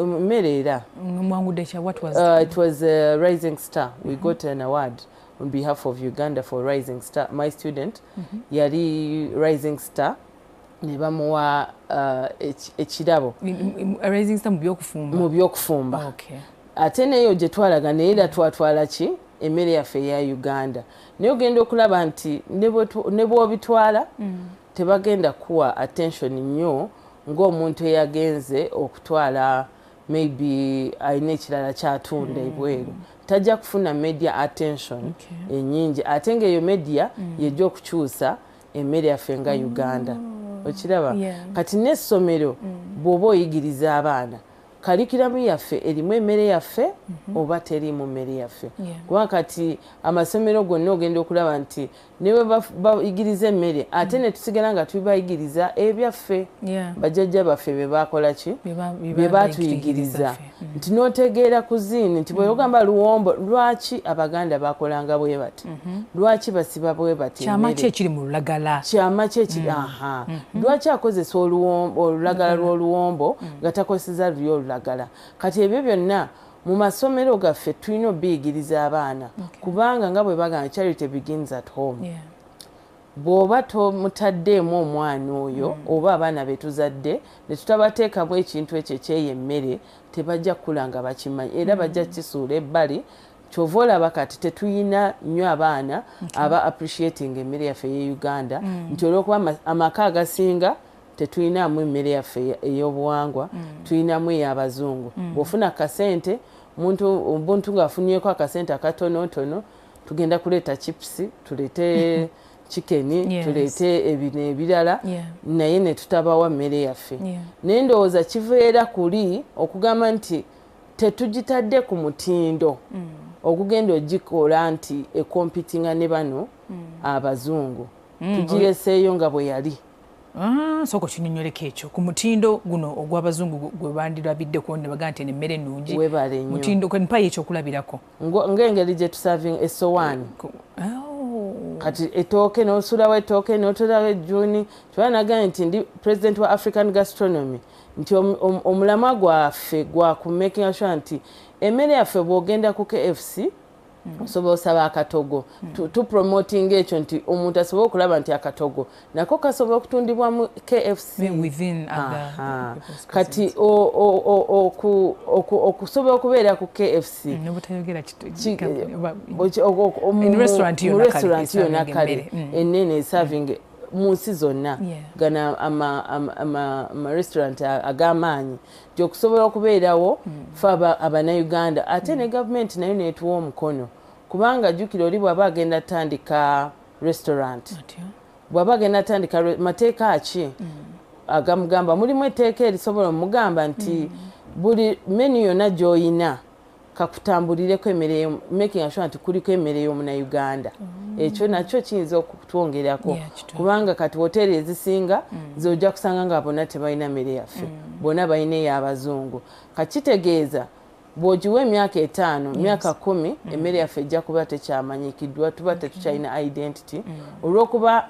Mmere era. Mwangudde kya? What was It was a Rising Star. We got an award on behalf of Uganda for Rising Star. My student yali Rising Star ne bamuwa ekirabo. Rising Star mu byokufumba? Mu byokufumba. Ate neyo gye twalaga, naye era twatwala ki? Emmere yaffe eya Uganda. Naye ogenda okulaba nti ne bw'obitwala tebagenda kuwa attention nnyo ng'omuntu eyagenze okutwala maybe alina ekirala kyatunda ebweru. Tajja kufuna media attention ennyingi, ate ng'eyo media yejja okukyusa emmere yaffe nga Uganda. Okiraba? Yeah. Kati n'essomero, bw'oba oyigiriza abaana, curriculum yaffe erimu emmere yaffe oba teriimu mmere yaffe? Kuba kati amasomero gonna ogenda okulaba nti ne bwe bayigiriza emmere, ate ne tusigala nga tubayigiriza ebyaffe bajjajja baffe bye bakola ki, bye bye batuyigiriza. Bayigiriza ffe. Nti n'otegeera cuisine, nti bweyogamba luwombo, lwaki Abaganda bakolanga bwe bati, lwaki basiba bwe bati Kyama emmere? ki ekiri mu lulagala? Kyama ki ekiri? Aha, lwaki akozesa olulagala lw'oluwombo nga takozesa luli olulagala? Kati ebyo byonna mu masomero gaffe tulina obiyigiriza abaana, kubanga nga bwe bagamba, charity begins at home. Bw'oba tomutaddeemu omwana oyo oba abaana be tuzadde ne tutabateekamu ekintu ekyo ekyeyo emmere, tebajja kukula nga bakimanyi era bajja kukisuula ebbali. Kyova olaba kati tetuyina nnyo abaana aba appreciating emmere yaffe ey'e Uganda, nti olwokuba amaka agasinga tetulinamu emmere yaffe ey'obuwangwa, tulinamu ey'abazungu. Bw'ofuna akasente, muntu ng'afunyeko akasente akatonotono, tugenda kuleeta chips, tuleete chicken, tuleete ebino ebirala, naye ne tutabawa mmere yaffe. Naye ndowooza kiveera kuli okugamba nti tetugitadde ku mutindo okugenda ogikola nti ecompetinga ne bano abazungu. Tugireseeyo nga bwe yali. Sooka okinyonnyoleko ekyo ku mutindo guno ogw'abazungu gwe bandirabiddeko ne bagaa nti eno emmere ennungi. Weebale nnyo. Mutindo, mpayo ekyokulabirako. Ng'engeri gye tuservinga essowaani. Kati etooke n'osuulawo ettooke n'otolawo ejjuuni. Kyova nagambye nti ndi president wa African Gastronomy, nti omulamwa gwaffe gwa ku making sure nti emmere yaffe, bw'ogenda ku KFC osobola osaba akatogo. Tupromoting ekyo nti omuntu asobole okulaba nti akatogo nako kasobola okutundibwa mu KFC. Kati okusobola okubeera ku KFC mu restaurant yonna kale enene serving mu nsi zonna, gana amarestaurant ag'amaanyi, nti okusobola okubeerawo fe Abannayuganda, ate ne gavumenti nayo neetuwa omukono, kubanga jjukira oli bw'aba agenda tandika restaurant, bw'aba agenda tandika, mateeka ki agamugamba? Mulimu etteeka erisobola omugamba nti buli menu yonna gy'oyina kakutambulireko emmere, making sure nti kuliko emmere y'omunauganda. Ekyo nakyo kiyinza okutwongerako, kubanga kati woteeri ezisinga zojja kusanga nga bonna tebalina mmere yaffe, bonna balina ey'abazungu. Kakitegeeza bw'ogiwa emyaka 5, myaka 10, emmere yaffe ejja kuba tekyamanyikiddwa, tuba tetukyalina identity, olw'okuba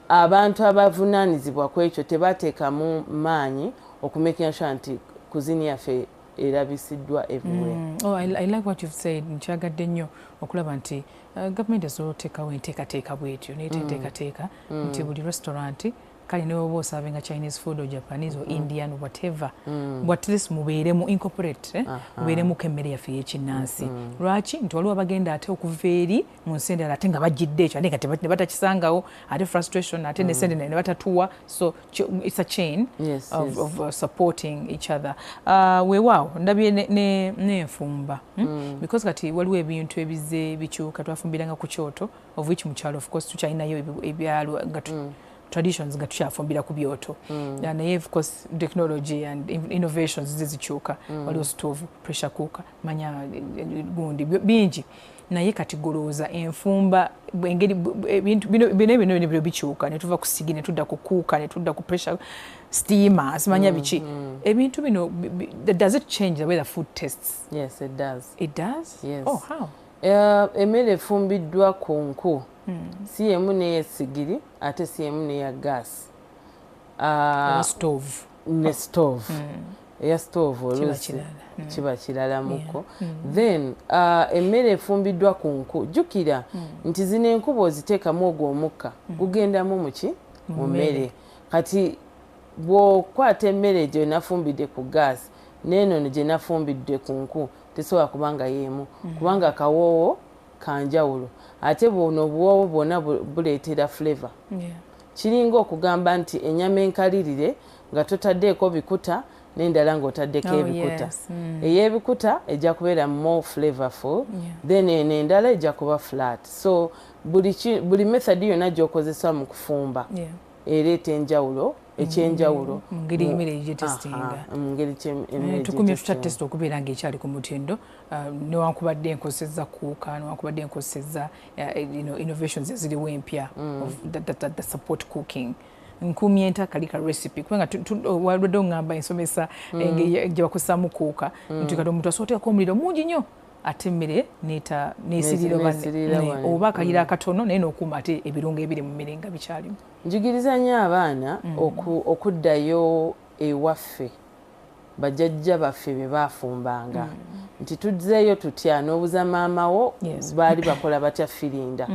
abantu abavunaanyizibwa ku ekyo tebateekamu maanyi okumakinga sure nti cuisine yaffe erabisiddwa everywhere. Oh, I like what you've said. Nkyagadde nnyo okulaba nti gavumenti esobola oteekawo enteekateeka bwetyo, neeta enteekateeka nti buli restaurant, kale ne woba oservinga Chinese food or Japanese or Indian, whatever, but at least mubeeremu incorporate, eh? Mubeeremuko emmere yaffe ey'ekinnansi. Lwaki? Nti waliwo abagenda ate okuva eri mu nsi endala, ate nga bajjidde ekyo, ate nga ne batakisangawo, ate frustration, ate ne sente ne batatuwa. So it's a chain of supporting each other. Weewaawo ndabye n'enfumba, Because kati waliwo ebintu ebizze bikyuka. Twafumbiranga ku kyoto, of which mu kyalo of course tukyalinayo ebyalo nga traditions nga tukyafumbira ku byoto. Naye of course technology and innovations zizikyuka. Waliwo stove, pressure cooker, manya gundi bingi. Naye kati golowooza enfumba engeri ebintu bino bikyuka, ne tuva ku sigi ne tudda ku cooker ne tudda ku pressure steamer, simanya biki. Ebintu bino does it change the way the food tastes? Yes, it does. It does? Yes. Oh, how? Emmere efumbiddwa ku nku si yemu n'eyesigiri, ate si yemu n'eya gaasi. Stove. Ne stove. Eya stove oluusi kiba kiralamuko. Then emmere efumbiddwa ku nku, jjukira nti zino enku bw'oziteekamu ogwo omukka gugendamu muki mu mmere. Kati bw'okwata emmere gye nafumbidde ku gaasi n'eno gye nafumbidde ku nku, tesobola kubanga y'emu, kubanga akawoowo kanjawulo, ate buno obuwoowo bwonna buleetera flavour. Kiringa okugamba nti ennyama enkalirire nga totaddeeko bikuta n'endala ng'otaddeko ebikuta. Ey'ebikuta ejja kubeera more flavorful, then eno endala ejja kuba flat. So buli method yonna gy'okozesa mu kufumba ereeta enjawulo, ekyenjawulo mu ngeri emmere gyetestinga. Mu ngeri emmere. Tukumye tutya taste okubeera ng'ekyali ku mutindo, newankubadde enkozesezza cooker, newankubadde enkozesezza innovations eziriwo empya that support cooking? Nkumye nta kali ka recipe, kubanga walwedde oŋŋamba ensomesa engeri gye bakozesaamu cooker, nti kati omuntu asobola oteekako omuliro mungi nnyo ate emmere nesirira oba akaliro akatono, naye n'okuuma ate ebirungo ebiri mu mmere nga bikyalimu. Njigiriza nnyo abaana okuddayo ewaffe. Bajjajja baffe bye baafumbanga, nti tuzzeeyo tutya n'obuza maama wo baali bakola batya firinda,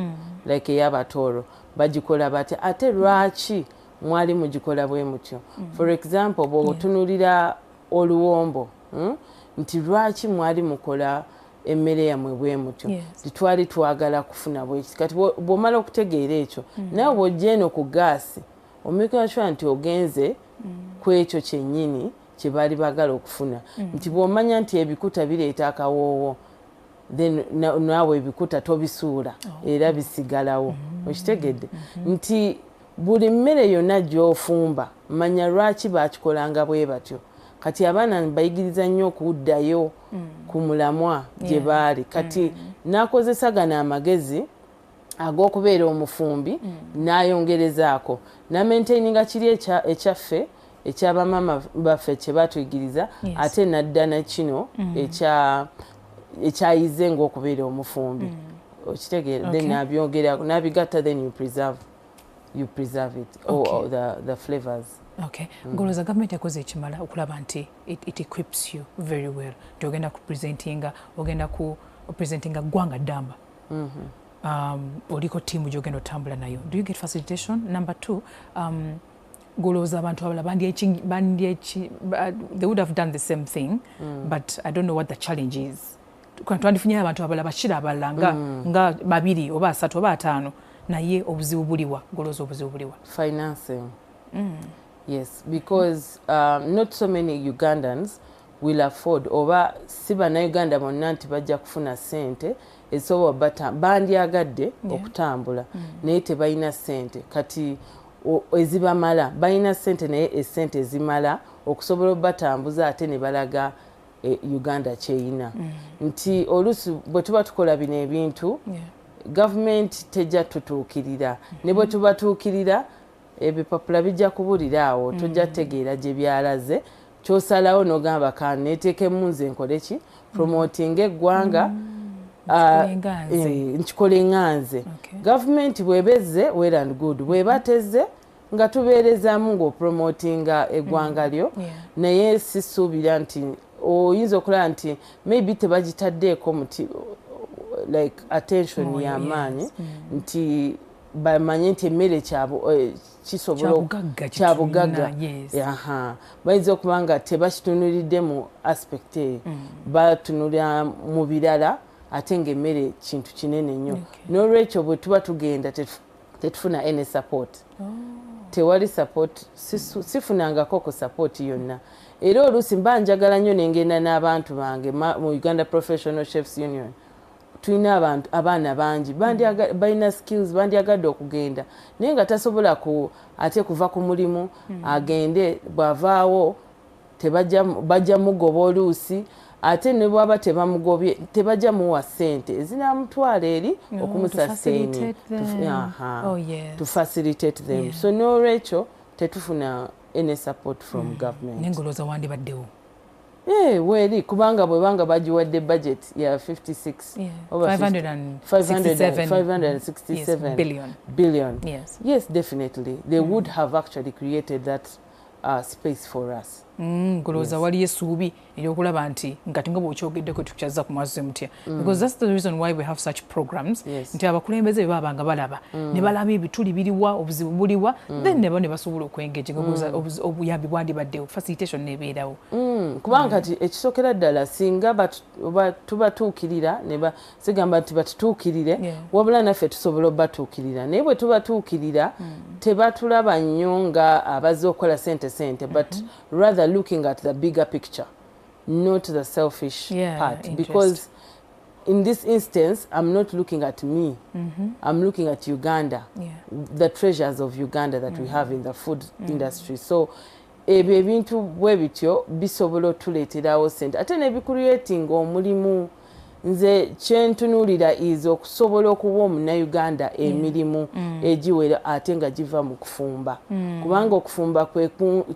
like ey'Abatooro bagikola batya, ate lwaki mwali mugikola bwe mutyo? For example, bw'otunulira oluwombo, Nti lwaki mwali mukola emmere yammwe bwe mutyo? Titwali twagala kufuna bwekiti. Kati bw'omala okutegeera ekyo, nawe bw'ojja eno ku gaasi, omakinga sure nti ogenze ku ekyo kyennyini kye baali baagala okufuna, nti bw'omanya nti ebikuta bireeta akawoowo, then naawe ebikuta tobisuula, era bisigalawo. Okitegedde nti buli mmere yonna gy'ofumba, manya lwaki bakikolanga bwe batyo. Kati abaana bayigiriza nnyo okuddayo ku mulamwa gye baali. Kati n'akozesa gano amagezi ag'okubeera omufumbi, n'ayongerezaako namaintaininga kiri ekyaffe ekyabamaama baffe kye batuyigiriza, ate nadda na kino ekyayize ng'okubeera omufumbi. Okitegeera? Then nabyongera nabigatta, then you preserve it or the flavors. Okay. Ngolooza gavumenti ekoze ekimala okulaba nti it equips you very well, nti ogenda ku presentinga, ogenda ku presentinga ggwanga ddamba, oliko ttiimu gyogenda otambula nayo. Do you get facilitation? Number two, golowooza abantu abalala they would have done the same thing, but I don't know what the challenge is. Twandifunyeyo abantu abalala bakira abalala nga babiri oba asatu oba ataano, naye obuzibu buliwa? Golowooza obuzibu buliwa? Financing. Yes, because not so many Ugandans will afford, oba si Bannayuganda bonna nti bajja kufuna ssente ezisobola bandyagadde okutambula, naye tebalina ssente kati ezibamala. Balina ssente, naye essente ezimala okusobola obatambuza ate ne balaga Uganda kyeyina, nti oluusi bwe tuba tukola bino ebintu, gavumenti tejja tutuukirira, ne bwe tubatuukirira ebipapula bijja kubulira awo, tojja kutegeera gye byalaze. Kyosalawo n'ogamba, kaneeteekemu nze nkole ki, promotinga eggwanga. Ah, Nkikole nga nze. Nkikole nga nze. Gavumenti bw'eba ezze, well and good. Bw'eba tezze, nga tubeerezaamu ng'opromotinga eggwanga lyo. Naye sisuubira nti oyinza okulaba nti maybe tebagitaddeeko muti like attention Mwoyo, y'amaanyi, yes. Nti bamanye nti emmere kisobola Kyabugagga kye kyabugagga. Tulina, yes. Aha. Bayinza okuba nga tebakitunulidde mu aspect eyo, batunulira mu birala, ate ng'emmere kintu kinene nnyo. N'olwekyo bwe tuba tugenda tetufuna any support. Tewali support, sifunangako ku support yonna. Era oluusi mba njagala nnyo nengenda n'abantu bange mu Uganda Professional Chefs Union. Tulina abantu, abaana bangi balina skills, bandyagadde okugenda, naye nga tasobola ku ate kuva ku mulimu agende. Bw'avaawo bajja mugoba oluusi, ate ne bwaba tebamugobye tebajja muwa ssente ezinamutwala eri Oh, to okumusustain. Facilitate them. Aha. Oh, yes. To facilitate them. So n'olwekyo tetufuna any support from government. Naye ngolooza wandibaddewo. Eh, weeri, kubanga bwebanga bagiwadde budget ya 56 over 567 567 yes, billion. Billion. Yes. Yes, definitely they would have actually created that space for us. Ngolooza waliyo essuubi eryokulaba nti ngati nga bw'okyogeddeko tukyazza ku mazzi mutya, because that's the reason why we have such programs, nti abakulembeze bwe baba nga balaba ne balaba ebituli biriwa, obuzibu buliwa, then ne basobola okwengeja. Ngolooza obuyambi bwandibaddewo, facilitation nebeerawo. Kubanga kati ekisookera ddala, singa tubatuukirira sigamba nti batutuukirire, wabula naffe tusobola obatuukirira, naye bwe tubatuukirira tebatulaba nnyo nga abazze okukola sente sente, but rather looking at the bigger picture, not the selfish part, interest. Because in this instance I'm not looking at me, I'm looking at Uganda, the treasures of Uganda that we have in the food industry. So ebyo ebintu bwe bityo bisobola otuleeterawo sente, ate nebicreatinga omulimu. Nze kyentunuulira is okusobola okuwa omunnayuganda emirimu egiwera, ate nga giva mu kufumba, kubanga okufumba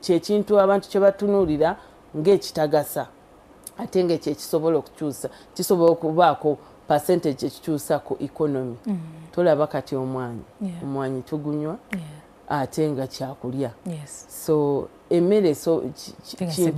kyekintu abantu kye batunuulira ng'ekitagasa, ate nga ekyo ekisobola okukyusa, kisobola okubaako percentage ekikyusa ku economy. Tolaba kati omwanyi, omwanyi tugunywa. Ate nga kyakulya. So emmere, so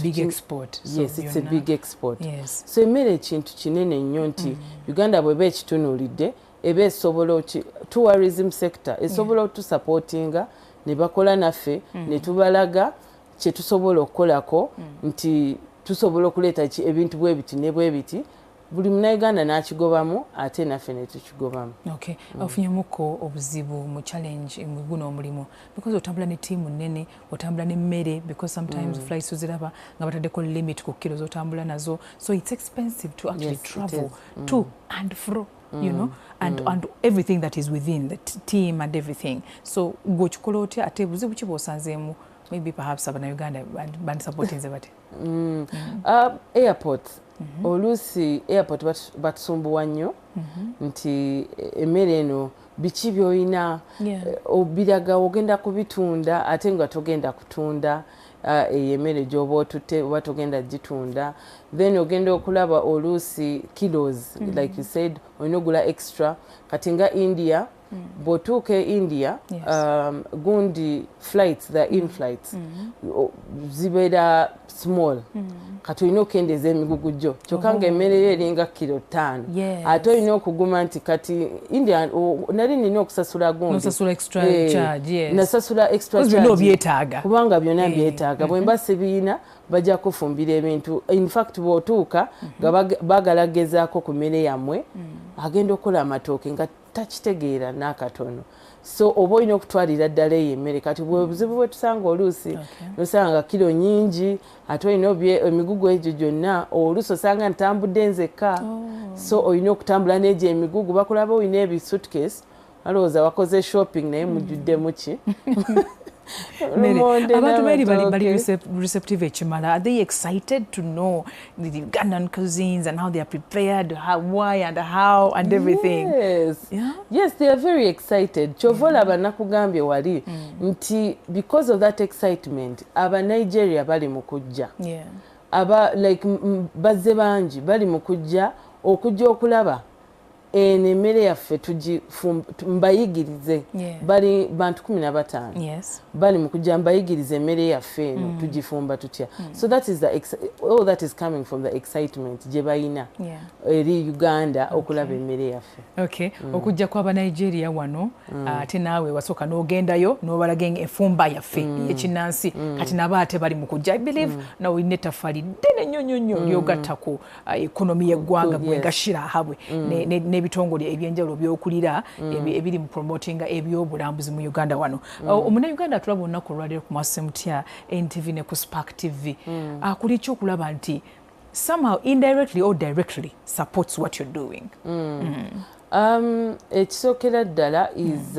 big export. Yes, it's a big export. So emmere kintu kinene nnyo nti Uganda bweba ekitunuulidde, eba esobola, tourism sector esobola otusupportinga ne bakola naffe ne tubalaga kye tusobola okukolako, nti tusobola okuleeta ebintu bwe biti ne bwe biti, buli Munnayuganda n'akigobamu, ate naffe ne tukigobamu. Okay. Ofunyemuko obuzibu mu challenge mu guno omulimu? Because otambula ne ttiimu nnene, otambula n'emmere, because sometimes flights oziraba nga bataddeko limit ku kilo z'otambula nazo, so it's expensive to actually travel to and fro, and everything that is within the team and everything. So gwe okikola otya, ate buzibu ki bw'osanzeemu? Maybe perhaps Abannayuganda bandisupportinze bate? Airport, oluusi airport batusumbuwa nnyo nti emmere eno biki by'olina, obiraga ogenda kubitunda, ate nga togenda kutunda eyo emmere gy'oba otutte, oba togenda gitunda. Then ogenda okulaba oluusi kilos, like you said, olina ogula extra. Kati nga India, bw'otuuka e India, gundi flights, the in flights zibeera small. Kati olina okukendeeza emigugu gyo, kyokka nga emmere yo eringa kiro 5. Ate olina okuguma nti kati India nali nina okusasula gundi. Nosasula extra charge, yes. Nasasula extra Because byonna charge. obyetaaga. Kubanga byonna byetaaga. Bwe mba sibiina, bajja kufumbira ebintu. In fact, bw'otuuka nga baagala gezaako ku mmere yammwe, agenda okukola amatooke nga takitegeera n'akatono. So oba olina okutwalira ddala eyo emmere. Kati bwe buzibu bwe tusanga oluusi, nosanga nga kiro nyingi, ate olina emigugu egyo gyonna. Oluusi osanga ntambudde nzekka, so olina okutambula n'egyo emigugu. Bakulaba olina ebi suitcase, balowooza wakoze shopping, naye mujjuddemu ki? Mmere. Lumonde Abantu beri bali n'amatooke. Receptive ekimala? Are they excited to know the Ugandan cuisines and how they are prepared, how, why and how and everything? Yes. Yeah? Yes, they are very excited. Kyova olaba nakugambye wali nti because of that excitement, aba Nigeria bali mu kujja. Aba like bazze bangi, bali mu kujja, okujja okulaba eno emmere yaffe mbayigirize. Bali bantu 15. Bali mu kujja mbayigirize emmere yaffe eno tugifumba tutya. So that is all that is coming from the excitement gye balina eri Uganda okulaba emmere yaffe. Okay. Okujja kw'Abanigeria wano, ate naawe wasooka n'ogendayo n'obalaga enfumba yaffe ekinnansi. Kati nabo ate bali mu kujja. I believe nawe olina ettaffaali ddene nnyo nnyo nnyo ly'ogatta ku economy y'eggwanga, gwe nga Shira Ahabwe n'ebitongole ebyenjawulo by'okulira ebiri mu promotinga ebyobulambuzi mu Uganda wano. Omunnayuganda atulaba olunaku olwaleero ku Mwasuze Mutya NTV ne ku Spark TV, akuli ki okulaba nti somehow indirectly or directly supports what you're doing? Ekisookera ddala is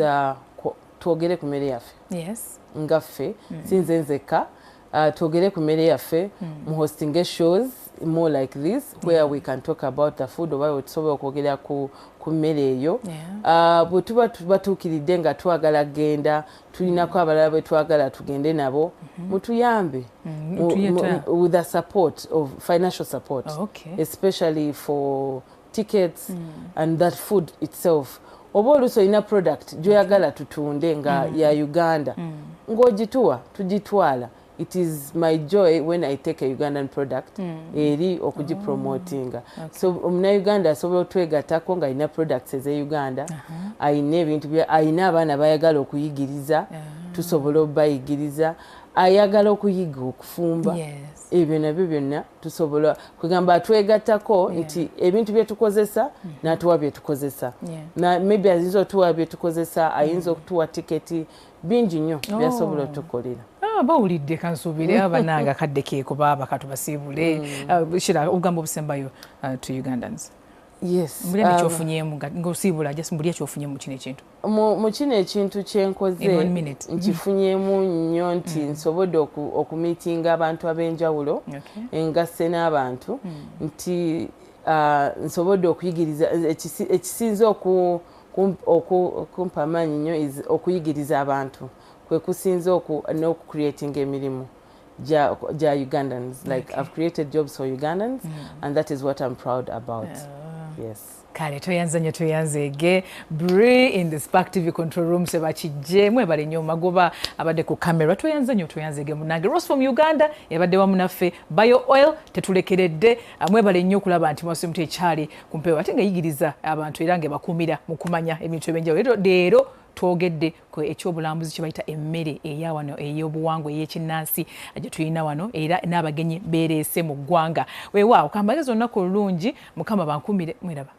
twogere ku mmere yaffe. Nga ffe, si nze nzekka, twogere ku mmere yaffe, mu hosting shows more like this where we can talk about the food, oba tusobola okwogera ku mmere eyo. Bwe tuba batuukiridde nga twagala genda, tulinako abalala bwe twagala tugende nabo, mutuyambe Tuyeta. With the support of financial support, especially for tickets and that food itself. Oba oluusi olina product gy'oyagala tutunde nga ya Uganda, ng'ogituwa tugitwala. It is my joy when I take a Ugandan product eri okugipromotinga. So omunauganda asobola otwegattako ng'alina products eze Uganda, ayina ebintu ayina abaana bayagala okuyigiriza, tusobola obayigiriza, ayagala okuyiga okufumba. Ebyo nabyo byonna tusobola kugamba atwegattako nti ebintu bye tukozesa n'atuwa bye tukozesa. Na maybe ayinza otuwa bye tukozesa, ayinza okutuwa tiketi, bingi nnyo byasobola otukolera. Ah, bawulidde, kansuubire abanange akadde keeko baaba katubasiibule. Shira, obugambo obusembayo to Ugandans. Yes. Mbulya nekyofunyeemu ng'osiibula, just mbulya kyofunye mu kino ekintu. Mu kino ekintu kyenkoze, In one minute. nkifunyeemu nnyo nti nsobodde okumiitinga abantu ab'enjawulo, engasse n'abantu, nti nsobodde okuyigiriza ekisinze okumpa amaanyi nnyo is okuyigiriza abantu, kwe kusinze n'okucreatinga emirimu gya Ugandans. Like, I've created jobs for Ugandans, and that is what I'm proud about. Yes. Kale tweyanza nnyo, tweyanzeege. Bri in the Spark TV control room sebakijje, mwebale nnyo. Magoba abadde ku camera, tweyanza nnyo, tweyanzeege munange. Rose from Uganda yabadde wamu naffe. Bio Oil tetulekeredde. Mwebale nnyo okulaba nti mwasuze mutya ekyali ku mpewo, ate nga eyigiriza abantu era nga ebakuumira mu kumanya ebintu ebyenjawulo. Leero twogedde ku ekyobulambuzi kye bayita emmere eya wano ey'obuwangwa, ey'ekinnansi gye tulina wano, era n'abagenyi beereese mu ggwanga. Weewaawo, kambagezi olunaku olulungi, Mukama bankumire, mweraba.